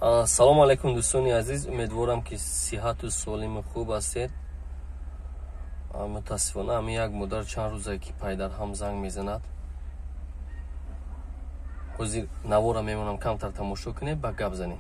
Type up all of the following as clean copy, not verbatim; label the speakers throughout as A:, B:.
A: Салому алайкум, дӯстони азиз. Умедворам, ки сиҳату солиму хуб ҳастед. Мутаассифона, ҳамин як модар чанд рӯзе ки пайдарҳам занг мезанад. Ҳозир навора мемонам, камтар тамошо кунед, ба гап занем.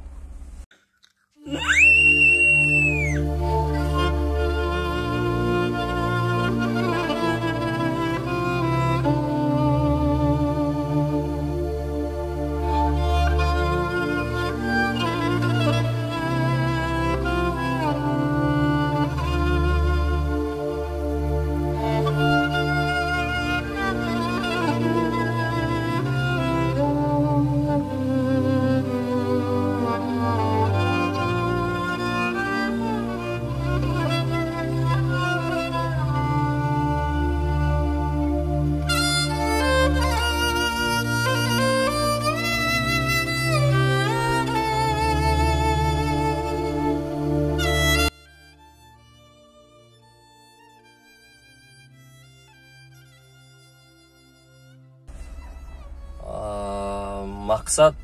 A: Мақсад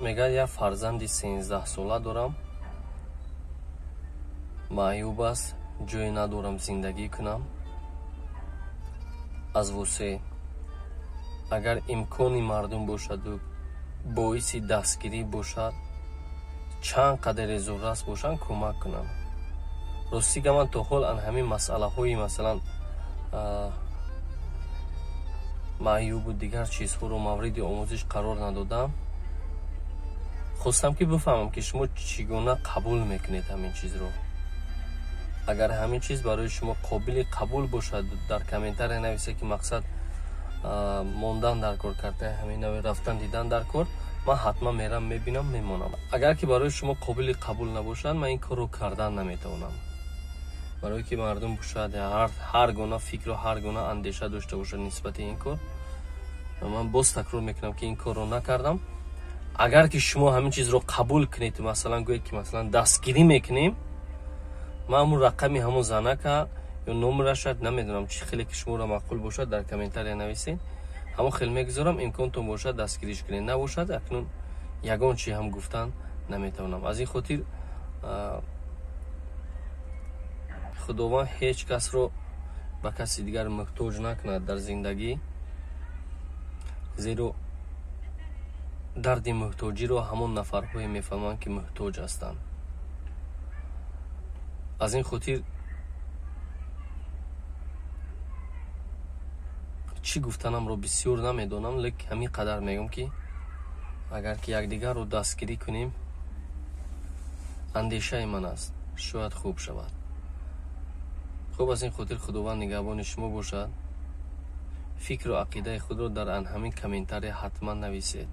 A: мегӯяд, як фарзанди 13-сола дорам, маъюб аст, ҷое надорам зиндагӣ кунам. Аз Восе агар имкони мардум бошаду боиси дастгирӣ бошад, чанд қадаре зуррас бошанд, кӯмак кунам. Ростига, ман то ҳол ан ҳамин масъалаҳои, масалан, маъюбу дигар чизҳоро мавриди омӯзиш қарор надодам. Хостам, ки бифаҳмам, ки шумо чӣ гуна қабул мекунед ҳамин чизро. Агар ҳамин чиз барои шумо қобили қабул бошад, дар комментария нависед, ки мақсад мондан дар кор, картаи ҳамин нави рафтан дидан дар кор, ман ҳатман мерам, мебинам, мемонам. Агар ки барои шумо қобили қабул набошад, ман ин корро кардан наметавонам, барое ки мардум шояд ҳар гуна фикру ҳар гуна андеша дошта бошад нисбати ин кор. Ман боз такрор мекунам, ки ин корро накардам. Агар ки шумо ҳамин чизро қабул кунед, масалан, гӯед, ки масалан дастгирӣ мекунем, ман ҳамун рақами ҳамун занака ё номерашад, намедонам, чӣ хеле ки шуморо маъқул бошад, дар комментария нависед, ҳамон хел мегузорам. Имконтон бошад, дастгириш кунед, набошад, акнун ягон чи ҳам гуфтан наметавонам. Аз ин хотир, Худованд ҳеҷ касро ба каси дигар муҳтоҷ накунад дар зиндагӣ, зеро дарди муҳтоҷиро ҳамон нафарҳое мефаҳманд, ки муҳтоҷ ҳастанд. Аз ин хотир чӣ гуфтанамро бисёр намедонам, лекин ҳамин қадар мегӯям, ки агар ки якдигарро дастгирӣ кунем, андешаи ман аст, шояд хуб шавад. Хуб, аз ин хотир Худованд нигаҳбони шумо бошад. Фикру ақидаи худро дар ҳамин комментария ҳатман нависед.